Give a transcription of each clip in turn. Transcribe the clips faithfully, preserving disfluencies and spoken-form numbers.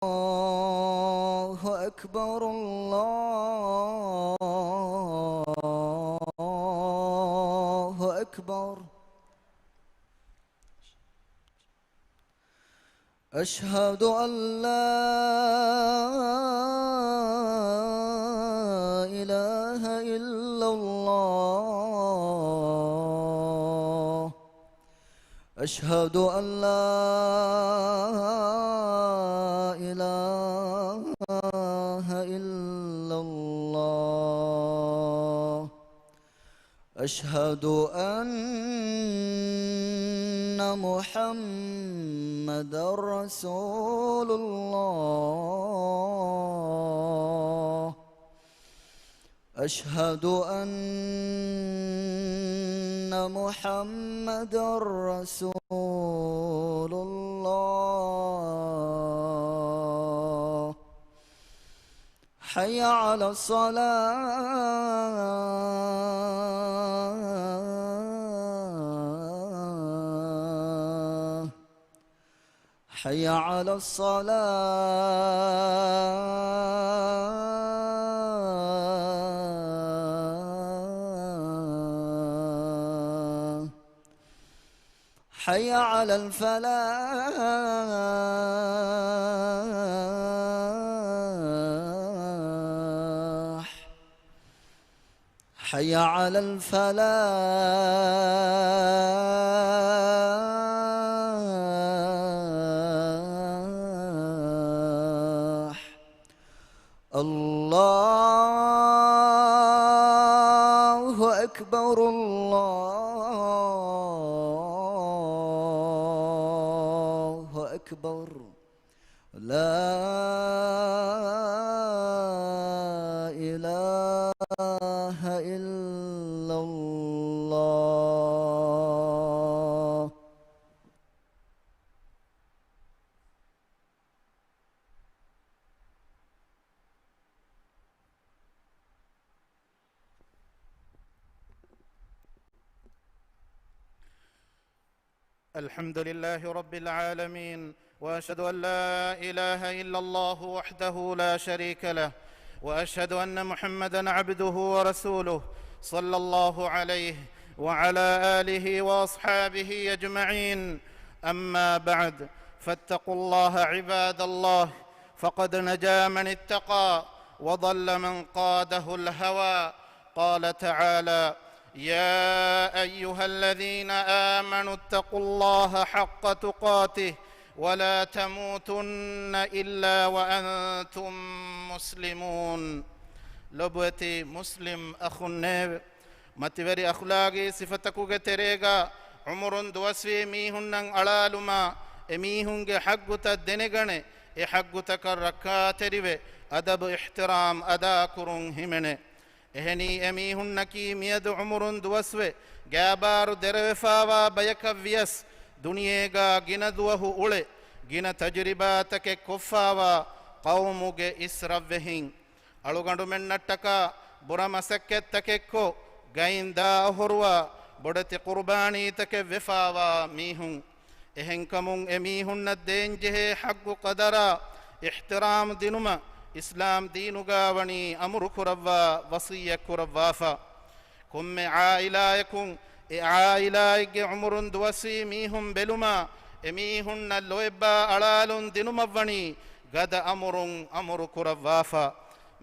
الله أكبر، الله أكبر. أشهد أن لا إله إلا الله. أشهد أن لا إله إلا الله. أشهد أن محمدا رسول الله. أشهد أن محمدا رسول الله. حي على الصلاة. حي على الصلاة. حي على الفلاح. حي على الفلاح. الله أكبر، الله أكبر. لا إله إلا الله. الحمد لله رب العالمين، وأشهد أن لا إله إلا الله وحده لا شريك له، وأشهد أن محمدا عبده ورسوله، صلى الله عليه وعلى آله وأصحابه أجمعين. أما بعد، فاتقوا الله عباد الله، فقد نجا من اتقى وضل من قاده الهوى. قال تعالى: يا أيها الذين آمنوا اتقوا الله حق تقاته ولا تموتن إلا وأنتم مسلمون. ލޮބުވެތި މުސްލިމް އަޚުންނޭވެ! މަތިވެރި އަޚުލާގީ ސިފަތަކުގެ ތެރޭގަ އުމުރުން ދުވަސްވީ މީހުންނަށް އަޅާލުމާ، އެމީހުންގެ ޙައްގުތައް ދެނެގަނެ، އެ ޙައްގުތަކަށް ރައްކާތެރިވެ، އަދަބު އިޙްތިރާމް އަދާކުރުން ހިމެނޭ. އެހެނީ، އެމީހުންނަކީ މިއަދު އުމުރުން ދުވަސްވެ، ގާބާރު ދެރަވެފާވާ ބަޔަކަށް ވިޔަސް، ދުނިޔޭގަ ގިނަ ދުވަހު އުޅެ، ގިނަ ތަޖުރިބާތަކެއް ކޮށްފާވާ ޤައުމުގެ އިސް ރަށްވެހިން. އަޅުގަނޑުމެންނަށްޓަކާ ބުރަ މަސައްކަތްތަކެއްކޮށް، ގައިން ދާ އަހުރުވާ ބޮޑެތި ޤުރުބާނީތަކެއް ވެފާވާ މީހުން. އެހެންކަމުން އެމީހުންނަށް ދޭންޖެހޭ ޙައްގު ޤަދަރާ އިޙްތިރާމް ދިނުމަށް އިސްލާމް ދީނުގާ ވަނީ އަމުރު ކުރައްވާ، ވަޞިއްޔަތް ކުރައްވާފަ. ކޮންމެ ޢާއިލާއަކުން އެ ޢާއިލާއެއްގެ އުމުރުން ދުވަސްވީ މީހުން ބެލުމާ، އެމީހުންނަށް ލޯތްބާ އަޅާލުން ދިނުމަށްވަނީ ގަދަ އަމުރުން އަމުރު ކުރައްވާފަ.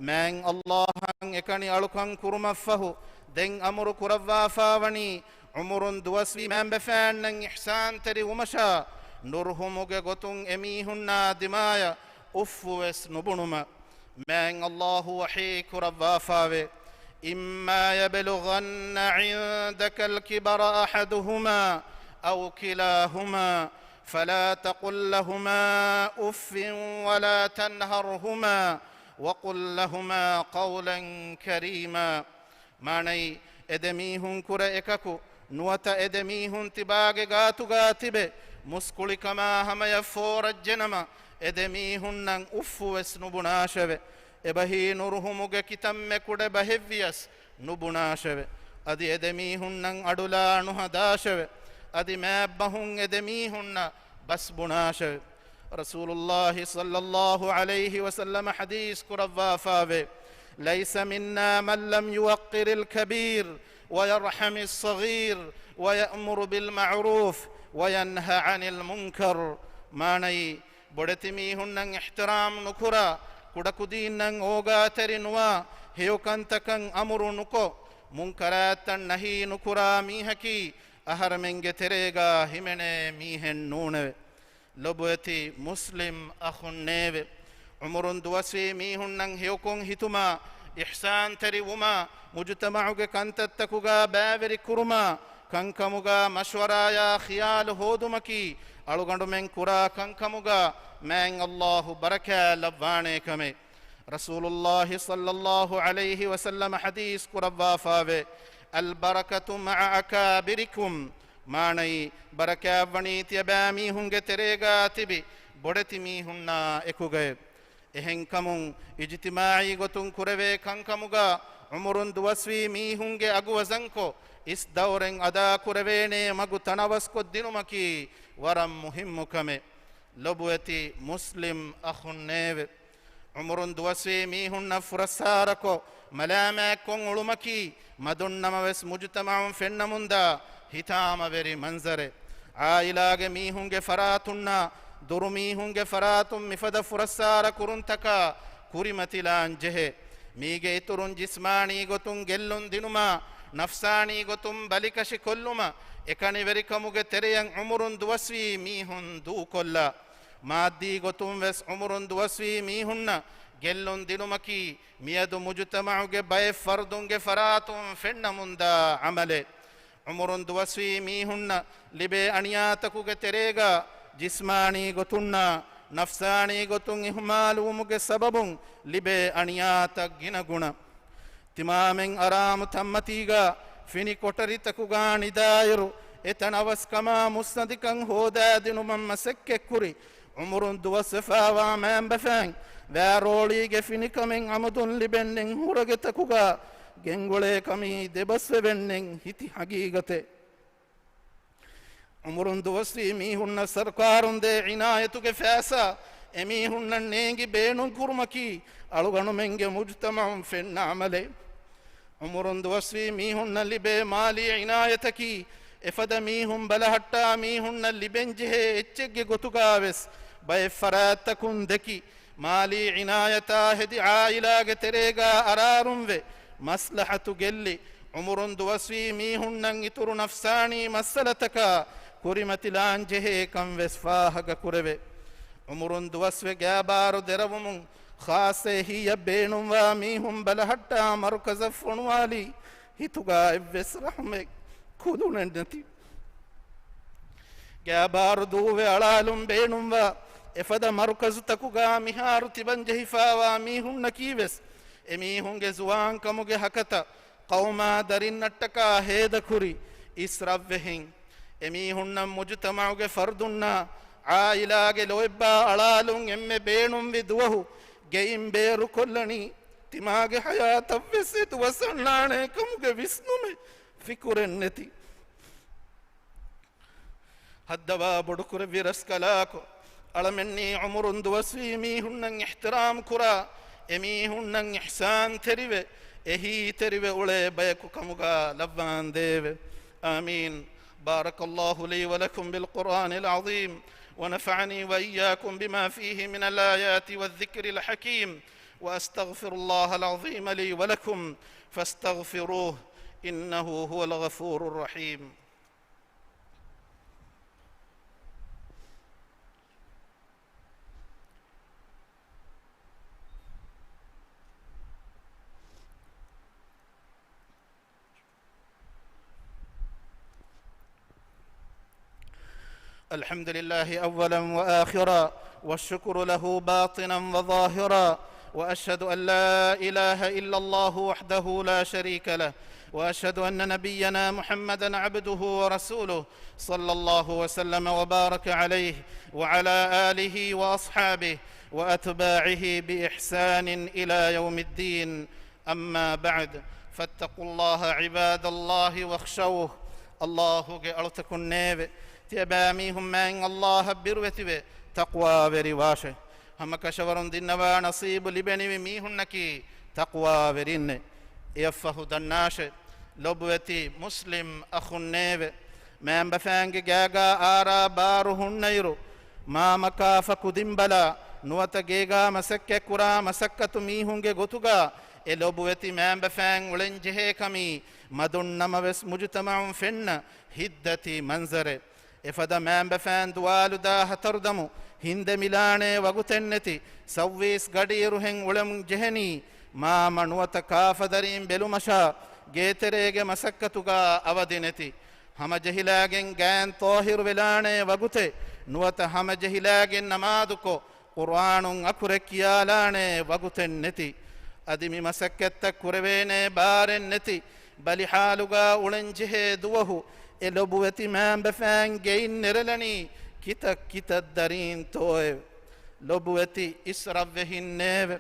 މާތް ﷲ އަށް އެކަނި އަޅުކަން ކުރުމަށްފަހު، ދެން އަމުރު ކުރައްވާފާވަނީ، ޢުމުރުން ދުވަސްވީ މައިންބަފައިންނަށް އިޙްސާންތެރިވުމަށާ، ނުރުހުމުގެ ގޮތުން އެމީހުންނާ ދިމާޔަށް އުފްފުވެސް ނުބުނުމަށް. މާތް ﷲ ވަޙީ ކުރައްވާފާވޭ. إما يبلغن عندك الكبر أحدهما أو كلاهما فلا تقل لهما أف ولا تنهرهما وقل لهما قولا كريما. މާނައީ، އެ ދެމީހުން ކުރެ އެކަކު، ނުވަތަ އެ ދެމީހުން ތިބާގެ ގާތުގާ ތިބެ، މުސްކުޅިކަމާ ހަމަޔަށް ފޯރައްޖެނަމަ، އެ ދެމީހުންނަށް އުފްފުވެސް ނުބުނާށެވެ. އެބަހީ ނުރުހުމުގެ ކިތަންމެ ކުޑަ ބަހެއްވިޔަސް ނުބުނާށެވެ. އަދި އެ ދެމީހުންނަށް އަޑުލާ ނުހަދާށެވެ. އަދި މާތްބަހުން އެ ދެމީހުންނަށް ބަސް ބުނާށެވެ. ރަސޫލުﷲ ޞައްލަﷲ ޢަލައިހި ވަސައްލަމަ ޙަދީޘް ކުރައްވާފާވޭ، ليس منا من لم يوقر الكبير ويرحم الصغير ويأمر بالمعروف وينه عن المنكر. މާނައީ، ބޮޑެތި މީހުންނަށް އިޙްތިރާމް ނުކުރާ، ކުޑަކުދީންނަށް އޯގާތެރި ނުވާ، ހެޔޮކަންތަކަށް އަމުރު ނުކޮށް، މުންކަރާތްތައް ނަހީ ނުކުރާ މީހަކީ، އަހަރެމެންގެ ތެރޭގާ ހިމެނޭ މީހެއް ނޫނެވެ. ލޮބުވެތި މުސްލިމް އަޚުންނޭވެ! ޢުމުރުން ދުވަސްވީ މީހުންނަށް ހެޔޮކޮން ހިތުމާ، އިޙްސާންތެރި ވުމާ، މުޖުތަމަޢުގެ ކަންތައްތަކުގާ ބައިވެރި ކުރުމާ، ކަންކަމުގާ މަޝްވަރާޔާ ޚިޔާލު ހޯދުމަކީ، އަޅުގަނޑުމެން ކުރާ ކަންކަމުގާ މާތް ﷲ ބަރަކާތް ލައްވާނޭ ކަމެއް. ރަސޫލުﷲ ޞައްލަﷲ ޢަލައިހި ވަސައްލަމަ ޙަދީޘް ކުރައްވާފާވޭ، البركة مع أكابركم. މާނައީ، ބަރަކާތްވަނީ ތިޔަބައިމީހުންގެ ތެރޭގާ ތިބި ބޮޑެތި މީހުންނާ އެކުގައެވެ. އެހެންކަމުން، އިޖްތިމާޢީ ގޮތުން ކުރެވޭ ކަންކަމުގާ ޢުމުރުން ދުވަސްވީ މީހުންގެ އަގު ވަޒަންކޮށް، އިސް ދައުރެއް އަދާކުރެވޭނޭ މަގު ތަނަވަސްކޮށްދިނުމަކީ ވަރަށް މުހިއްމު ކަމެއް. ލޮބުވެތި މުސްލިމް އަޚުންނޭވެ! ޢުމުރުން ދުވަސްވީ މީހުންނަށް ފުރައްސާރަކޮށް، މަލާމާތްކޮށް އުޅުމަކީ، މަދުންނަމަވެސް މުޖުތަމަޢުން ފެންނަމުންދާ ހިތާމަވެރި މަންޒަރެއް. ޢާއިލާގެ މީހުންގެ ފަރާތުންނާ، ދުރުމީހުންގެ ފަރާތުން މިފަދަ ފުރައްސާރަ ކުރުންތަކާ ކުރިމަތިލާން ޖެހޭ. މީގެ އިތުރުން ޖިސްމާނީ ގޮތުން ގެއްލުން ދިނުމާ، ނަފްސާނީ ގޮތުން ބަލިކަށި ކޮށްލުމަށް، އެކަނިވެރިކަމުގެ ތެރެޔަށް ޢުމުރުން ދުވަސްވީ މީހުން ދޫކޮށްލާ. މާއްދީ ގޮތުން ވެސް ޢުމުރުން ދުވަސްވީ މީހުންނަށް ގެއްލުން ދިނުމަކީ، މިއަދު މުޖުތަމަޢުގެ ބައެއް ފަރުދުންގެ ފަރާތުން ފެންނަމުންދާ ޢަމަލެއް. ޢުމުރުން ދުވަސްވީ މީހުންނަށް ލިބޭ އަނިޔާތަކުގެ ތެރޭގާ، ޖިސްމާނީ ގޮތުންނާ، ނަފްސާނީ ގޮތުން އިހުމާލުވުމުގެ ސަބަބުން ލިބޭ އަނިޔާތައް ގިނަގުނަ. ތިމާމެން އަރާމު ތަންމަތީގާ، ފިނި ކޮޓަރިތަކުގާ ނިދާއިރު، އެތަނަވަސްކަމާ މުއްސަނދިކަން ހޯދާދިނުމަށް މަސައްކަތްކުރި، ޢުމުރުން ދުވަސްވެފާވާ މައިންބަފައިން، ވާރޯޅީގެ ފިނިކަމެއް އަމުދުން ލިބެންނެއް ހުރަގެތަކުގާ ގެންގުޅޭ ކަމީ ދެބަސްވެވެންނެއް ހިތި ހަގީގަތެއް. ޢުމުރުން ދުވަސްވީ މީހުންނަށް ސަރުކާރުން ދޭ ޢިނާޔަތުގެ ފައިސާ އެމީހުންނަށް ނޭނގި ބޭނުން ކުރުމަކީ، އަޅުގަނޑުމެންގެ މުޖުތަމަޢުން ފެންނަ ޢަމަލެއް. ޢުމުރުން ދުވަސްވީ މީހުންނަށް ލިބޭ މާލީ ޢިނާޔަތަކީ، އެފަދަ މީހުން ބަލަހައްޓާ މީހުންނަށް ލިބެންޖެހޭ އެއްޗެއްގެ ގޮތުގާވެސް ބައެއް ފަރާތްތަކުން ދެކި، މާލީ ޢިނާޔަތާ ހެދި ޢާއިލާގެ ތެރޭގާ އަރާރުންވެ، މަސްލަހަތު ގެއްލި، ޢުމުރުން ދުވަސްވީ މީހުންނަށް އިތުރު ނަފްސާނީ މައްސަލަތަކާ ކުރިމަތިލާން ޖެހޭކަން ވެސް ފާހަގަކުރެވޭ. ޢުމުރުން ދުވަސްވެ ގާބާރު ދެރަވުމުން، ޚާއްޞަ އެހީއަށް ބޭނުންވާ މީހުން ބަލަހައްޓާ މަރުކަޒަށް ފޮނުވާލީ، ހިތުގާ އެއްވެސް ރަޙުމެއް ކުދުނެއް ނެތި. ގާބާރު ދޫވެ އަޅާލުން ބޭނުންވާ އެފަދަ މަރުކަޒުތަކުގާ މިހާރު ތިބަންޖެހިފާވާ މީހުންނަކީވެސް، އެމީހުންގެ ޒުވާންކަމުގެ ހަކަތަ ޤައުމާ ދަރިންނަށްޓަކާ ހޭދަކުރި އިސްރަށްވެހެން. އެމީހުންނަށް މުޖުތަމަޢުގެ ފަރުދުންނާ، ޢާއިލާގެ ލޯތްބާ އަޅާލުން އެންމެ ބޭނުންވި ދުވަހު ގެއިން ބޭރުކޮށްލަނީ، ތިމާގެ ޙަޔާތަށްވެސް އެދުވަސް އަންނާނޭ ކަމުގެ ވިސްނުމެއް ފިކުރެއް ނެތި. ހައްދަވާ ބޮޑުކުރެއްވި ރަސްކަލާކޮ، އަޅަމެންނީ ޢުމުރުން ދުވަސްވީ މީހުންނަށް އިޙްތިރާމް ކުރާ، އެމީހުންނަށް އިޙްސާންތެރިވެ، އެހީތެރިވެ އުޅޭ ބަޔަކު ކަމުގާ ލައްވާނދޭވެ. آمين. بارك الله لي ولكم بالقرآن العظيم، ونفعني وإياكم بما فيه من الآيات والذكر الحكيم، وأستغفر الله العظيم لي ولكم، فاستغفروه، إنه هو الغفور الرحيم. الحمد لله أولا وآخرا، والشكر له باطنا وظاهرا، وأشهد أن لا إله إلا الله وحده لا شريك له، وأشهد أن نبينا محمدا عبده ورسوله، صلى الله وسلم وبارك عليه وعلى آله وأصحابه وأتباعه بإحسان إلى يوم الدين. أما بعد، فاتقوا الله عباد الله واخشوه. ﷲ ގެ އަޅުތަކުންނޭވެ! ތިޔަބައިމީހުން މާތް ﷲ އަށް ބިރުވެތިވެ، ތަޤްވާވެރިވާށޭ. ހަމަކަށަވަރުން ދިންނަވާ ނަޞީބު ލިބެނިވި މީހުންނަކީ ތަޤްވާވެރިންނޭ. އެއަށްފަހު ދަންނާށޭ، ލޮބުވެތި މުސްލިމް އަޚުންނޭވެ! މައިންބަފައިންގެ ގާގާ އާރާ ބާރު ހުންނައިރު، މާމަކާފަ ކުދިންބަލާ، ނުވަތަ ގޭގާ މަސައްކަތްކުރާ މަސައްކަތު މީހުންގެ ގޮތުގާ އެ ލޮބުވެތި މައިންބަފައިން އުޅެންޖެހޭ ކަމީ މަދުން ނަމަވެސް މުޖުތަމަޢުން ފެންނަ ހިތްދަތި މަންޒަރެއް. އެފަދަ މައިންބަފައިން ދުވާލުދާ ހަތަރުދަމު ހިންދެމިލާނޭ ވަގުތެއްނެތި، ސައުވީސް ގަޑިއިރުހެން އުޅެމުން ޖެހެނީ، މާމަ ނުވަތަ ކާފަދަރީން ބެލުމަށާ ގޭތެރޭގެ މަސައްކަތުގާ އަވަދިނެތި، ހަމަޖެހިލާގެން ގާތް ޠާހިރުވެލާނޭ ވަގުތެއް، ނުވަތަ ހަމަޖެހިލާގެން ނަމާދުކޮށް، ޤުރްއާނުން އަކުރެއް ކިޔާލާނޭ ވަގުތެއް ނެތި. އަދި މި މަސައްކަތްތައް ކުރެވޭނޭ ބާރެއް ނެތި ބަލި ޙާލުގާ އުޅެންޖެހޭ ދުވަހު، އެ ލޮބުވެތި މައިންބަފައިން ގެއިން ނެރެލަނީ ކިތައް ކިތައް ދަރީންތޯއެވެ؟ ލޮބުވެތި އިސްރަށްވެހިންނޭވެ!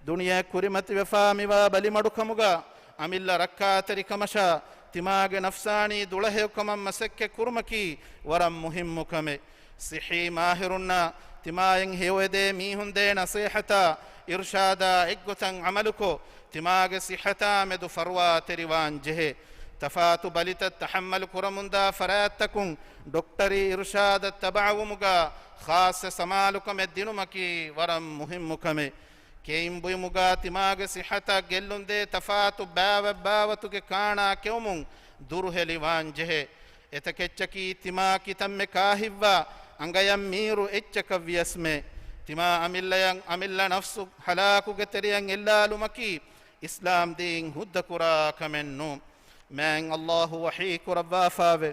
ދުނިޔެ ކުރިމަތިވެފާ މިވާ ބަލިމަޑުކަމުގާ އަމިއްލަ ރައްކާތެރިކަމަށާ ތިމާގެ ނަފްސާނީ ދުޅަހެޔޮކަމަށް މަސައްކަތް ކުރުމަކީ ވަރަށް މުހިއްމު ކަމެއް. ޞިއްޙީ މާހިރުންނާ ތިމާއަށް ހެޔޮއެދޭ މީހުން ދޭ ނަޞޭޙަތާ އިރުޝާދާ އެއްގޮތަށް ޢަމަލުކޮށް، ތިމާގެ ޞިއްޙަތާ މެދު ފަރުވާތެރިވާން ޖެހޭ. ތަފާތު ބަލިތައް ތަޙައްމަލު ކުރަމުންދާ ފަރާތްތަކުން ޑޮކްޓަރީ އިރުޝާދަށް ތަބަޢަވުމުގާ ޚާއްޞަ ސަމާލުކަމެއް ދިނުމަކީ ވަރަށް މުހިއްމު ކަމެއް. ކެއިން ބުއިމުގާ ތިމާގެ ޞިއްޙަތަށް ގެއްލުންދޭ ތަފާތު ބާވަތްބާވަތުގެ ކާނާ ކެއުމުން ދުރުހެލިވާން ޖެހޭ. އެތަކެއްޗަކީ ތިމާ ކިތަންމެ ކާހިއްވާ އަނގަޔަށް މީރު އެއްޗަކަށް ވިޔަސްމޭ. ތިމާ އަމިއްލަޔަށް އަމިއްލަ ނަފްސު ހަލާކުގެ ތެރެޔަށް އެއްލާލުމަކީ އިސްލާމް ދީން ހުއްދަކުރާ ކަމެއް ނޫން. މާތް ﷲ ވަޙީ ކުރައްވާފާވެ،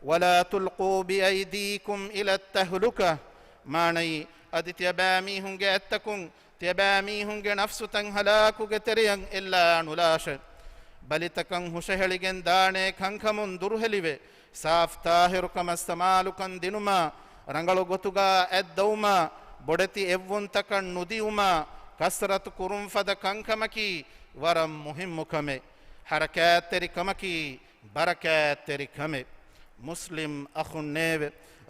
ولا تلقوا بأيديكم إلى التهلكة. މާނައީ، އަދި ތިޔަބައިމީހުންގެ އަތްތަކުން ތިޔަބައިމީހުންގެ ނަފްސުތައް ހަލާކުގެ ތެރެޔަށް އެއްލާ ނުލާށޭ. ބަލިތަކަށް ހުށަހެޅިގެން ދާނޭ ކަންކަމުން ދުރުހެލިވެ، ސާފް ޠާހިރުކަމަށް ސަމާލުކަން ދިނުމާ، ރަނގަޅު ގޮތުގާ އަތްދައުމާ، ބޮޑެތި އެއްވުންތަކަށް ނުދިއުމާ، ކަސްރަތު ކުރުން ފަދަ ކަންކަމަކީ ވަރަށް މުހިއްމު ކަމެއް. ޙަރަކާތްތެރި ކަމަކީ ބަރަކާތްތެރި ކަމެއް. މުސްލިމް އަޚުންނޭވެ!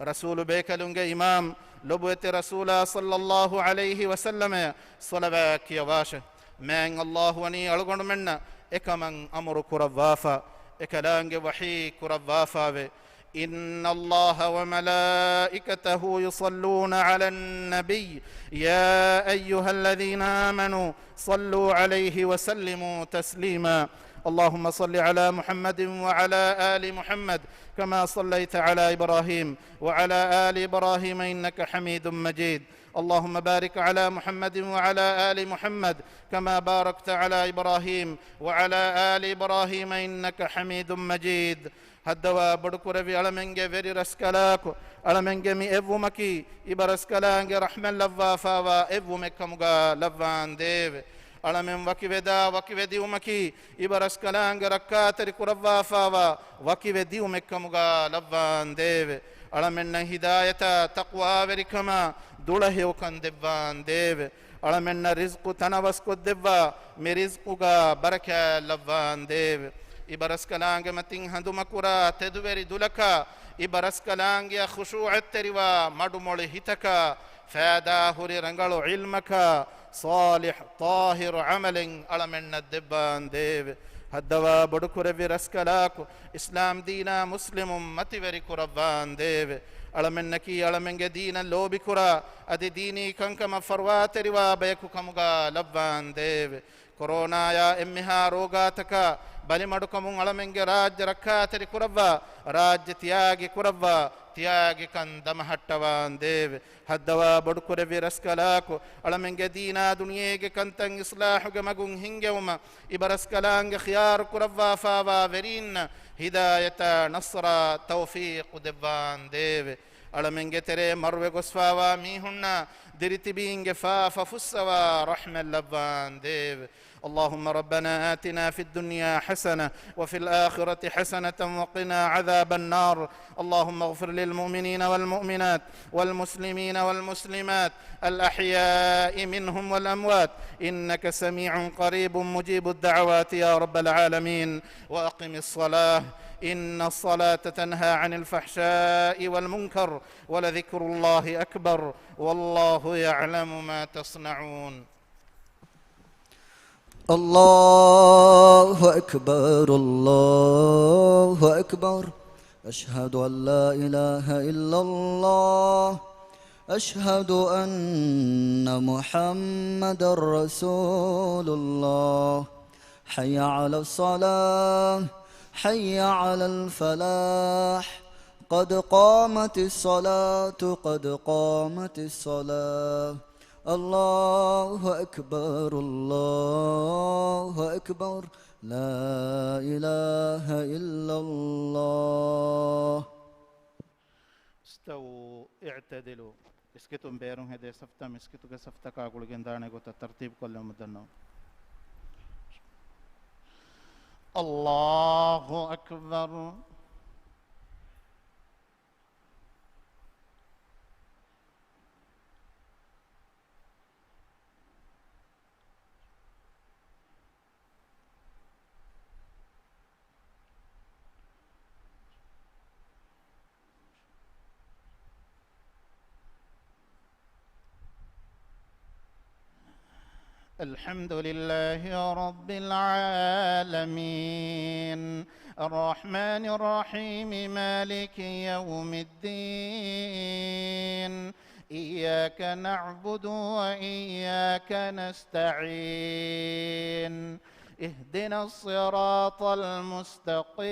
ރަސޫލު ބޭކަލުންގެ އިމާމް، ލޮބުވެތި ރަސޫލާ ޞައްލައްލާހު ޢަލައިހި ވަސައްލަމަޔަށް ޞަލަވާތް ކިޔަވާށެ. މާތް ﷲ ވަނީ އަޅުގަނޑުމެންނަށް އެކަމަށް އަމުރު ކުރައްވާފަ، އެކަލާނގެ ވަޙީ ކުރައްވާފާވެ. إن الله وملائكته يصلون على النبي يا أيها الذين آمنوا صلوا عليه وسلموا تسليما. اللهم صل على محمد وعلى آل محمد كما صليت على إبراهيم وعلى آل إبراهيم إنك حميد مجيد. اللهم بارك على محمد وعلى آل محمد كما باركت على إبراهيم وعلى آل إبراهيم إنك حميد مجيد. ހައްދަވާ ބޮޑުކުރެއްވި އަޅަމެންގެ ވެރި ރަސްކަލާކޮ، އަޅަމެންގެ މި އެއްވުމަކީ އިބަ ރަސްކަލާނގެ ރަޙްމަތް ލައްވާފާވާ އެއްވުމެއްކަމުގާ ލައްވާންދޭވެ. އަޅަމެން ވަކިވެދާ ވަކިވެދިއުމަކީ އިބަ ރަސްކަލާނގެ ރައްކާތެރި ކުރައްވާފާވާ ވަކިވެދިއުމެއްކަމުގާ ލައްވާންދޭވެ. އަޅަމެންނަށް ހިދާޔަތާ ތަޤްވާވެރިކަމާ ދުޅަހެޔޮކަން ދެއްވާންދޭވެ. އަޅަމެންނަށް ރިޒްޤު ތަނަވަސްކޮށްދެއްވާ މި ރިޒްޤުގާ ބަރަކާތް ލައްވާންދޭވެ. އިބަ ރަސްކަލާނގެ މަތިން ހަނދުމަކުރާ ތެދުވެރި ދުލަކާ، އިބަ ރަސްކަލާނގެއަށް ޚުޝޫޢަތްތެރިވާ މަޑުމޮޅި ހިތަކާ، ފައިދާހުރި ރަނގަޅު ޢިލްމަކާ، ޞާލިޙު ޠާހިރު ޢަމަލެއް އަޅަމެންނަށް ދެއްވާންދޭވެ. ހައްދަވާ ބޮޑުކުރެއްވި ރަސްކަލާކު، އިސްލާމް ދީނާ މުސްލިމުން މަތިވެރި ކުރައްވާންދޭވެ. އަޅަމެންނަކީ އަޅަމެންގެ ދީނަށް ލޯބިކުރާ، އަދި ދީނީ ކަންކަމަށް ފަރުވާތެރިވާ ބަޔަކު ކަމުގާ ލައްވާންދޭވެ. ކޮރޯނާޔާ އެންމެހާ ރޯގާތަކާ ބަލިމަޑުކަމުން އަޅަމެންގެ ރާއްޖެ ރައްކާތެރި ކުރައްވާ، ރާއްޖެ ތިޔާގި ކުރައްވާ، ތިޔާގިކަން ދަމަހައްޓަވާންދޭވެ. ހައްދަވާ ބޮޑުކުރެއްވި ރަސްކަލާކު، އަޅަމެންގެ ދީނާ ދުނިޔޭގެ ކަންތައް އިޞްލާޙުގެ މަގުން ހިންގެވުމަށް އިބަ ރަސްކަލާނގެ ޚިޔާރު ކުރައްވާފާވާ ވެރީންނަށް ހިދާޔަތާ ނަޞްރާ ތައުފީޤު ދެއްވާންދޭވެ. އަޅަމެންގެ ތެރޭ މަރުވެ ގޮސްފާވާ މީހުންނާ ދިރިތިބީންގެ ފާފަ ފުއްސަވާ ރަޙްމަތް ލައްވާންދޭވެ. اللهم ربنا آتنا في الدنيا حسنة وفي الآخرة حسنة وقنا عذاب النار. اللهم اغفر للمؤمنين والمؤمنات والمسلمين والمسلمات الأحياء منهم والأموات إنك سميع قريب مجيب الدعوات يا رب العالمين. وأقم الصلاة إن الصلاة تنهى عن الفحشاء والمنكر ولذكر الله أكبر والله يعلم ما تصنعون. الله أكبر، الله أكبر. أشهد أن لا إله إلا الله. أشهد أن محمدا رسول الله. حي على الصلاة، حي على الفلاح، قد قامت الصلاة، قد قامت الصلاة. الله أكبر، الله أكبر، لا إله إلا الله. استووا اعتدلوا. މިސްކިތުން ބޭރުން ހެދޭ ސަފްތައް މިސްކިތުގެ ސަފްތަކާ ގުޅިގެން ދާނެ ގޮތަށް ތަރްތީބު ކޮށްލަމުން ދަންނަވަން. الله أكبر. الحمد لله رب العالمين، الرحمن الرحيم، مالك يوم الدين، إياك نعبد وإياك نستعين، اهدنا الصراط المستقيم،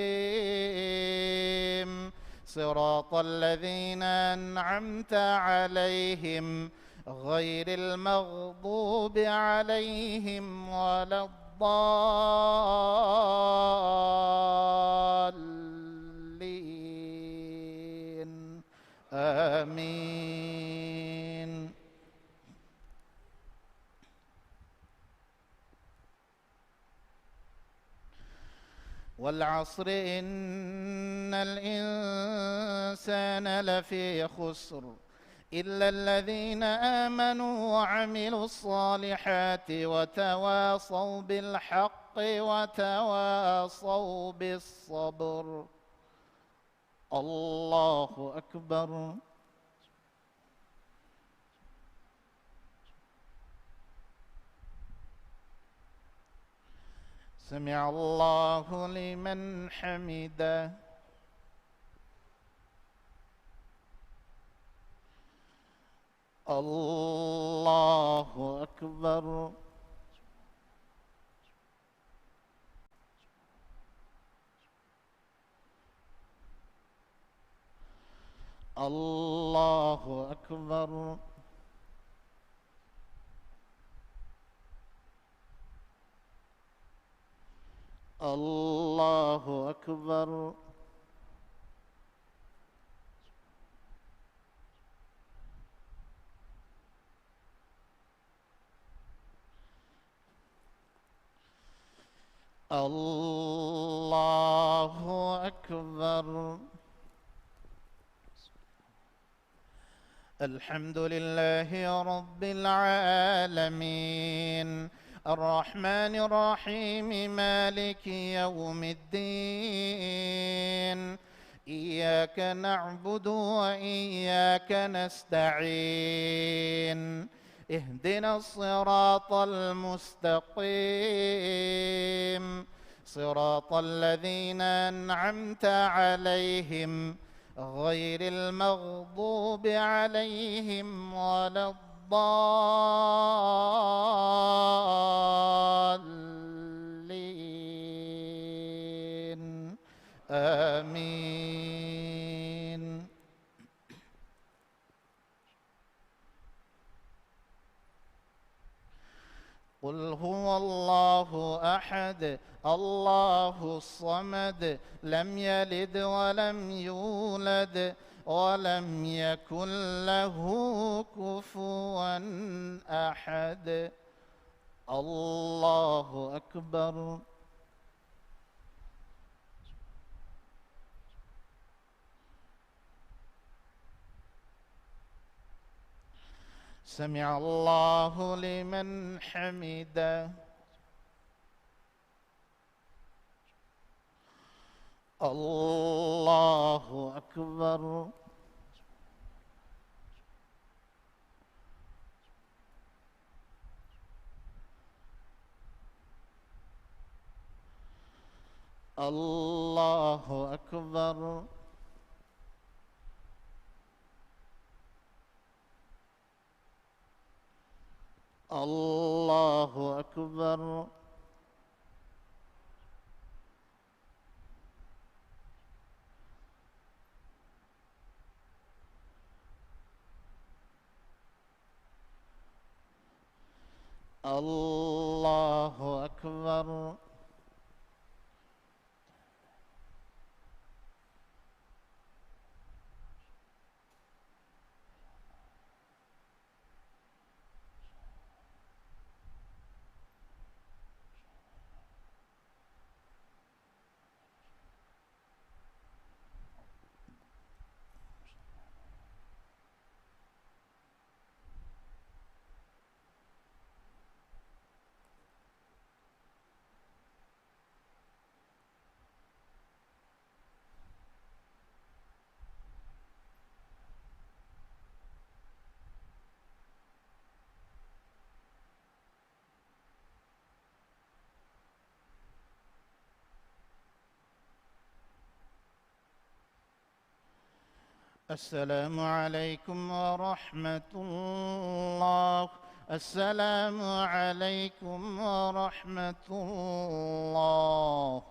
صراط الذين أنعمت عليهم، غير المغضوب عليهم ولا الضالين. آمين. والعصر إن الإنسان لفي خسر، إلا الذين آمنوا وعملوا الصالحات وتواصوا بالحق وتواصوا بالصبر. الله أكبر. سمع الله لمن حمده. الله أكبر. الله أكبر. الله أكبر. الله أكبر. الحمد لله رب العالمين، الرحمن الرحيم، مالك يوم الدين، إياك نعبد وإياك نستعين، اهدنا الصراط المستقيم، صراط الذين أنعمت عليهم، غير المغضوب عليهم ولا الضالين. آمين. قل هو الله أحد، الله الصمد، لم يلد ولم يولد، ولم يكن له كفوا أحد. الله أكبر. سمع الله لمن حمده. الله أكبر. الله أكبر. الله أكبر. الله أكبر. السلام عليكم ورحمة الله. السلام عليكم ورحمة الله.